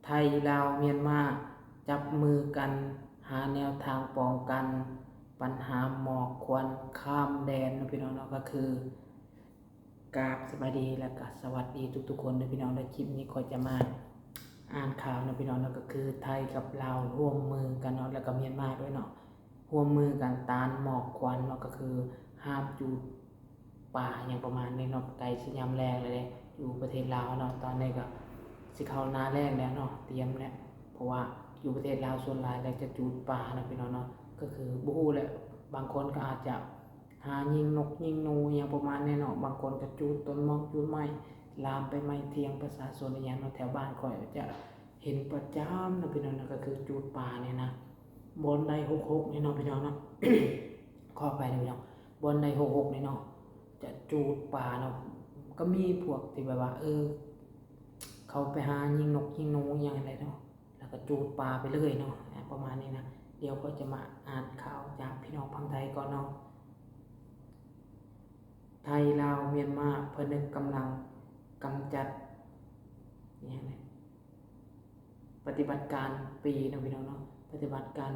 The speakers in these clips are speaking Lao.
ໄທ ລາວ ມຽນມາ ຈັບມືກັນຫາແນວທາງປ້ອງກັນບັນຫາໝອກຄວັນຂ້າມແດນເນາະ ພີ່ນ້ອງເນາະ. ກໍຄື ກາບສະບາຍດີ ແລະກະສະຫວັດດີທຸກໆຄົນເດີພີ່ນ້ອງເດີ. ຄລິບນີ້ຂ້ອຍຈະມາອ່ານຂ່າວເນາະ ພີ່ນ້ອງເນາະ. ກໍຄືໄທກັບລາວຮ່ວມມືກັນເນາະ ແລະກະມຽນມາດ້ວຍເນາະ ຮ່ວມມືກັນຕ້ານໝອກຄວັນເນາະ ກໍຄືຫ້າມຈູດປາຫຍັງປະມານນີ້ເນາະ. ໃກ້ຊິຍາມແລ້ງແລ້ວເດ້ ຢູ່ປະເທດລາວເນາະ. ຕອນນີ້ກໍຊິເຂົ້າໜ້າແລ້ງແລ້ວເນາະ ຕຽມແລ້ວ ເພາະວ່າຢູ່ປະເທດລາວສ່ວນຫຼາຍແລ້ວຈະຈູດປາເນາະ ພີ່ນ້ອງເນາະ. ກໍຄືບໍ່ຮູ້ແຫຼະ ບາງຄົນກໍອາດຈະຫາຍິງນົກຍິງໜູຫຍັງປະມານນີ້ເນາະ. ບາງຄົນກໍຈູດຕົ້ນໝອກຈູດໄມ້ ລາມໄປໄໝ້ຖຽງປະຊາຊົນອີ່ຫຍັງເນາະ. ແຖວບ້ານຂ້ອຍຈະເຫັນປະຈຳເນາະ ພີ່ນ້ອງເນາະ ກໍຄືຈູດປານີ້ນະ. ບ່ອນໃດຫົກຫົກນີ້ເນາະ ພີ່ນ້ອງເນາະ ຂໍອະໄພເດີພີ່ນ້ອງ. ບ່ອນໃດຫົກຫົກນີ້ເນາະ ຈະຈູດປາເນາະ. ກໍມີພວກທີ່ແບບວ່າ ເອີ ເຂົາໄປຫາຍິງນົກຍິງໜູຫຍັງຫັ້ນແຫຼະເນາະ ແລ້ວກໍຈູດປາໄປເລີຍເນາະ ອາ ປະມານນີ້ນະ. ດຽວຂ້ອຍຈະມາອ່ານຂ່າວຈາກພີ່ນ້ອງຝັ່ງໄທກ່ອນເນາະ. ໄທ ລາວ ມຽນມາ ຜະນຶກກຳລັງກຳຈັດ ອີຫຍັງນະ ປະຕິບັດການປີເນາະ ພີ່ນ້ອງເນາະ. ປະຕິບັດການ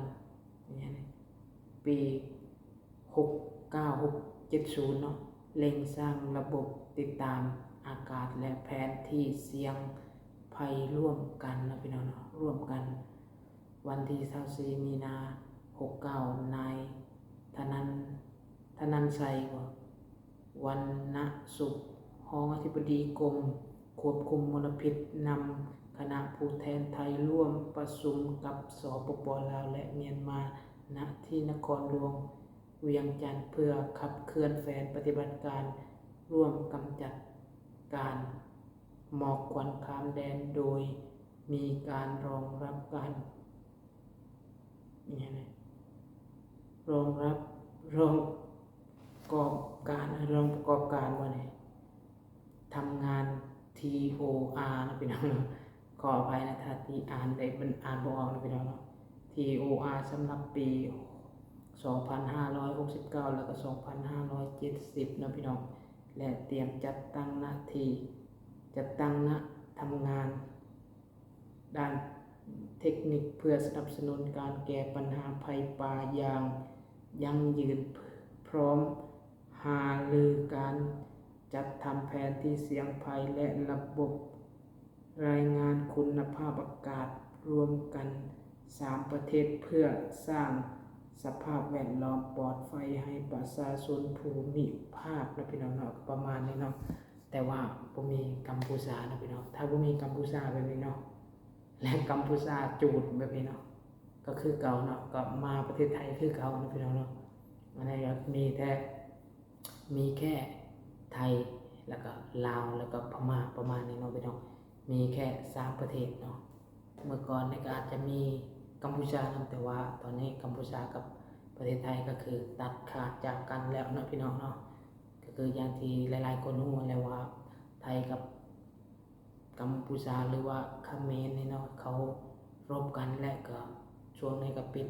ອີຫຍັງນະ ປີຫົກເກົ້າຫົກເຈັດສູນເນາະ ເລັ່ງສ້າງລະບົບຕິດຕາມອາກາດ ແລະ ແຜນທີ່ສ່ຽງໄພຮ່ວມກັນເນາະ ພີ່ນ້ອງເນາະ ຮ່ວມກັນ. ວັນທີຊາວສີ່ມີນາຫົກເກົ້າ ນາຍ ທະນັນ ທະນັນໄຊ ວັນນະສຸກ ຮອງອະທິບໍດີກົມຄວບຄຸມມົນລະພິດ ນຳຄະນະຜູ້ແທນໄທຮ່ວມປະຊຸມກັບ ສປປ ລາວ ແລະ ມຽນມາ ນະທີ່ນະຄອນຫຼວງວຽງຈັນ ເພື່ອຂັບເຄື່ອນແຜນປະຕິບັດການຮ່ວມກຳຈັດການໝອກຄວັນຂ້າມແດນ ໂດຍມີການຮອງຮັບການ ອີຫຍັງນະ ຮອງຮັບ ຮອງປະກອບການ ຮອງປະກອບການບໍ່ນີ້ ທຳງານ ທີໂອອາ ເນາະ ພີ່ນ້ອງເນາະ. ຂໍອະໄພນະ ຖ້າທີ່ອ່ານໄດ້ ມັນອ່ານບໍ່ອອກເນາະ ພີ່ນ້ອງເນາະ. ທີໂອອາ ສຳລັບປີສອງພັນຫ້າຮ້ອຍຫົກສິບເກົ້າ ແລ້ວກໍສອງພັນຫ້າຮ້ອຍເຈັດສິບເນາະ ພີ່ນ້ອງ ແລະ ຕຽມຈັດຕັ້ງໜ້າທີ່ ຈັດຕັ້ງນະ ທຳງານ ດ້ານເທັກນິກເພື່ອສະໜັບສະໜູນການແກ້ບັນຫາໄຟປ່າຢ່າງຢັ້ງຢືນ, ພ້ອມຫາລືການຈັດທຳແຜນທີ່ສ່ຽງໄພ ແລະ ລະບົບລາຍງານຄຸນນະພາບອາກາດຮ່ວມກັນສາມປະເທດ ເພື່ອສ້າງສະພາບແວດລ້ອມປອດໄພໃຫ້ປະຊາຊົນພູມິພາກເນາະ ພີ່ນ້ອງເນາະ, ປະມານນີ້ເນາະ. ແຕ່ວ່າບໍ່ມີກຳປູຊາເນາະ ພີ່ນ້ອງ. ຖ້າບໍ່ມີກຳປູຊາແບບນີ້ເນາະ ແລະ ກຳປູຊາຈູດແບບນີ້ເນາະ ກໍຄືເກົ່າເນາະ, ກໍມາປະເທດໄທຄືເກົ່າເນາະ ພີ່ນ້ອງເນາະ. ອັນນີ້ກໍມີແຕ່ ມີແຄ່ໄທ ແລ້ວກໍລາວ ແລ້ວກໍພະມ້າ ປະມານນີ້ເນາະ ພີ່ນ້ອງ. ມີແຄ່ສາມປະເທດເນາະ. ເມື່ອກ່ອນນີ້ກໍອາດຈະມີກຳປູຊານຳ, ແຕ່ວ່າຕອນນີ້ກຳປູຊາກັບປະເທດໄທກໍຄືຕັດຂາດຈາກກັນແລ້ວເນາະ ພີ່ນ້ອງເນາະ. ກໍຄືຢ່າງທີ່ຫຼາຍໆຄົນຮູ້ແລ້ວວ່າ ໄທກັບກຳປູຊາ ຫຼືວ່າຂະເໝນນີ້ເນາະ ເຂົາລົບກັນ ແລະກໍຊ່ວງນີ້ກໍປິດ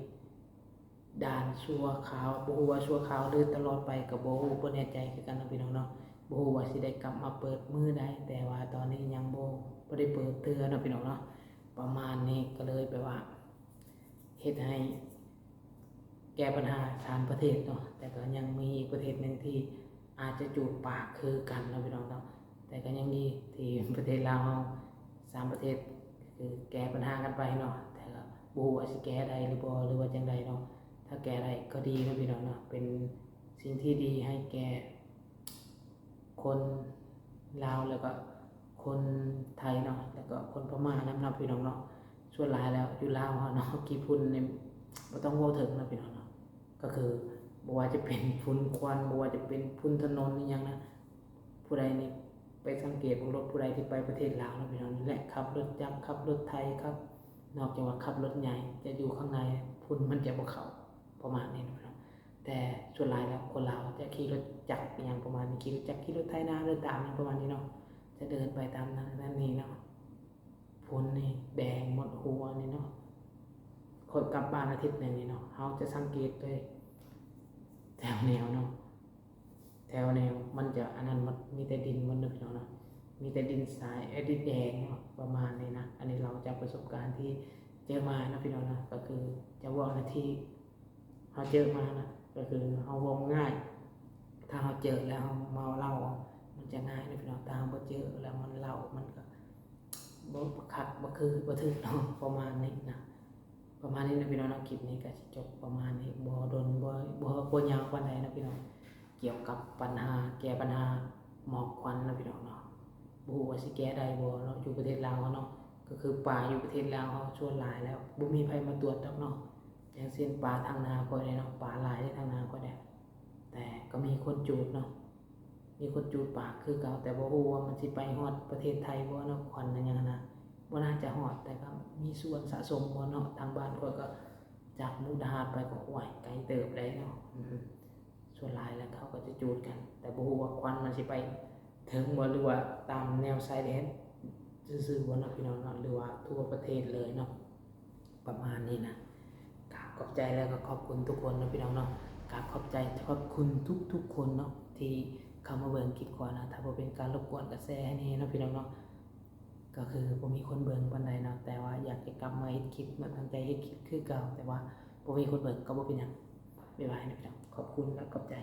ດ່ານຊົ່ວຄາວ, ບໍ່ຮູ້ວ່າຊົ່ວຄາວ ຫຼືຕະຫຼອດໄປກໍບໍ່ຮູ້ ບໍ່ແນ່ໃຈຄືກັນເນາະ ພີ່ນ້ອງເນາະ. ບໍ່ຮູ້ວ່າຊິໄດ້ກັບມາເປີດມື້ໃດ, ແຕ່ວ່າຕອນນີ້ຍັງບໍ່ ບໍ່ໄດ້ເປີດເທື່ອເນາະ ພີ່ນ້ອງເນາະ. ປະມານນີ້ ກໍເລີຍແບບວ່າເຮັດໃຫ້ ແກ້ບັນຫາສາມປະເທດເນາະ, ແຕ່ກໍຍັງມີອີກປະເທດໜຶ່ງທີ່ອາດຈະຈູດປາກຄືກັນເນາະ ພີ່ນ້ອງເນາະ. ແຕ່ກໍຍັງດີທີ່ປະເທດລາວເຮົາສາມປະເທດ ຄືແກ້ບັນຫາກັນໄປເນາະ, ແຕ່ກໍບໍ່ຮູ້ວ່າຊິແກ້ໄດ້ຫຼືບໍ່ ຫຼືວ່າຈັ່ງໃດເນາະ. ຖ້າແກ້ໄດ້ກໍດີເນາະ ພີ່ນ້ອງເນາະ, ເປັນສິ່ງທີ່ດີໃຫ້ແກ່ ຄົນລາວ ແລ້ວກໍຄົນໄທເນາະ ແລ້ວກໍຄົນພະມ້ານຳເນາະ ພີ່ນ້ອງເນາະ. ສ່ວນຫຼາຍແລ້ວຢູ່ລາວເຮົາເນາະ ຂີ້ຝຸ່ນນີ້ບໍ່ຕ້ອງເວົ້າເຖິງເນາະ ພີ່ນ້ອງເນາະ. ກໍຄືບໍ່ວ່າຈະເປັນຝຸ່ນຄວັນ ບໍ່ວ່າຈະເປັນຝຸ່ນຖະໜົນອີ່ຫຍັງນະ, ຜູ້ໃດນີ້ໄປສັງເກດເບິ່ງລົດຜູ້ໃດທີ່ໄປປະເທດລາວເນາະ ພີ່ນ້ອງ, ແລະ ຂັບລົດຈັກ ຂັບລົດໄຖ ຂັບ ນອກຈາກວ່າຂັບລົດໃຫຍ່ ຈະຢູ່ຂ້າງໃນຝຸ່ນມັນຈະບໍ່ເຂົ້າ ປະມານນີ້ເນາະ ພີ່ນ້ອງ. ແຕ່ສ່ວນຫຼາຍແລ້ວຄົນລາວຈະຂີ່ລົດຈັກອີ່ຫຍັງປະມານນີ້, ຂີ່ລົດຈັກ ຂີ່ລົດໄຖນາ ເດີນຕາມຫຍັງປະມານນີ້ເນາະ, ຈະເດີນໄປຕາມນັ້ນນັ້ນນີ້ເນາະ. ຝຸ່ນນີ້ແດງໝົດຫົວນີ້ເນາະ. ຂ້ອຍກັບບ້ານອາທິດໜຶ່ງນີ້ເນາະ ເຮົາຈະສັງເກດເລີຍ ແຖວແນວເນາະ ແຖວແນວມັນຈະອັນນັ້ນໝົດ ມີແຕ່ດິນໝົດເນາະ ພີ່ນ້ອງເນາະ. ມີແຕ່ດິນຊາຍ ເອີ ດິນແດງເນາະ ປະມານນີ້ນະ. ອັນນີ້ເລົ່າຈາກປະສົບການທີ່ເຈີມາເນາະ ພີ່ນ້ອງເນາະ ກໍຄືຈະເວົ້ານະທີ່ເຮົາເຈີມານະ ກໍຄືເຮົາເວົ້າງ່າຍ ຖ້າເຮົາເຈີແລ້ວເຮົາມາເລົ່າ ມັນຈະງ່າຍເນາະ ພີ່ນ້ອງ. ຖ້າເຮົາບໍ່ເຈີແລ້ວມັນເລົ່າ ມັນກໍບໍ່ ບໍ່ຄັກ ບໍ່ຄື ບໍ່ຖືກເນາະ ປະມານນີ້ນະ. ປະມານນີ້ນະ ພີ່ນ້ອງເນາະ ຄລິບນີ້ກໍຊິຈົບປະມານນີ້ ບໍ່ດົນ ບໍ່ ບໍ່ ບໍ່ຍາວປານໃດເນາະ ພີ່ນ້ອງ. ກ່ຽວກັບບັນຫາ ແກ້ບັນຫາໝອກຄວັນເນາະ ພີ່ນ້ອງເນາະ. ບໍ່ຮູ້ວ່າຊິແກ້ໄດ້ບໍ່ເນາະ ຢູ່ປະເທດລາວເຮົາເນາະ. ກໍຄືປາຢູ່ປະເທດລາວເຮົາສ່ວນຫຼາຍແລ້ວບໍ່ມີໃຜມາຕວດດອກເນາະ. ຢ່າງເຊັ່ນປາທາງນາຂ້ອຍນີ້ເນາະ ປາຫຼາຍເດ້ທາງນາຂ້ອຍນີ້ ແຕ່ກໍມີຄົນຈູດເນາະ ມີຄົນຈູດປາຄືເກົ່າ ແຕ່ບໍ່ຮູ້ວ່າມັນຊິໄປຮອດປະເທດໄທບໍ່ເນາະ ຄວັນອີຫຍັງຫັ້ນນະ. ບໍ່ໜ້າຈະຮອດ ແຕ່ກໍມີສ່ວນສະສົມບໍ່ເນາະ. ທາງບ້ານຂ້ອຍກໍຈາກມຸກດາຫານໄປກໍ ໂອ້ຍ ໄກເຕີບໃດເນາະ. ອືມ ສ່ວນຫຼາຍແລ້ວເຂົາກໍຈະຈູດກັນ ແຕ່ບໍ່ຮູ້ວ່າຄວັນມັນຊິໄປເຖິງບໍ່ ຫຼືວ່າຕາມແນວຊາຍແດນຊື່ໆບໍ່ເນາະ ພີ່ນ້ອງເນາະ ຫຼືວ່າທົ່ວປະເທດເລີຍເນາະ. ປະມານນີ້ນະ. ກາບຂອບໃຈ ແລ້ວກໍຂອບຄຸນທຸກຄົນເນາະ ພີ່ນ້ອງເນາະ. ກາບຂອບໃຈ ຂອບຄຸນທຸກໆຄົນເນາະ ທີ່ເຂົ້າມາເບິ່ງຄລິບຂ້ອຍນະ. ຖ້າບໍ່ເປັນການລົບກວນກໍແຊໃຫ້ແດ່ເນາະ ພີ່ນ້ອງເນາະ. ກໍຄືບໍ່ມີຄົນເບິ່ງປານໃດເນາະ ແຕ່ວ່າຢາກຈະກັບມາເຮັດຄລິບເນາະ ຕັ້ງໃຈເຮັດຄລິບຄືເກົ່າ ແຕ່ວ່າບໍ່ມີຄົນເບິ່ງກໍບໍ່ເປັນຫຍັງ. ບາຍບາຍເນາະ ພີ່ນ້ອງ. ຂອບຄຸນ ແລະ ຂອບໃຈ.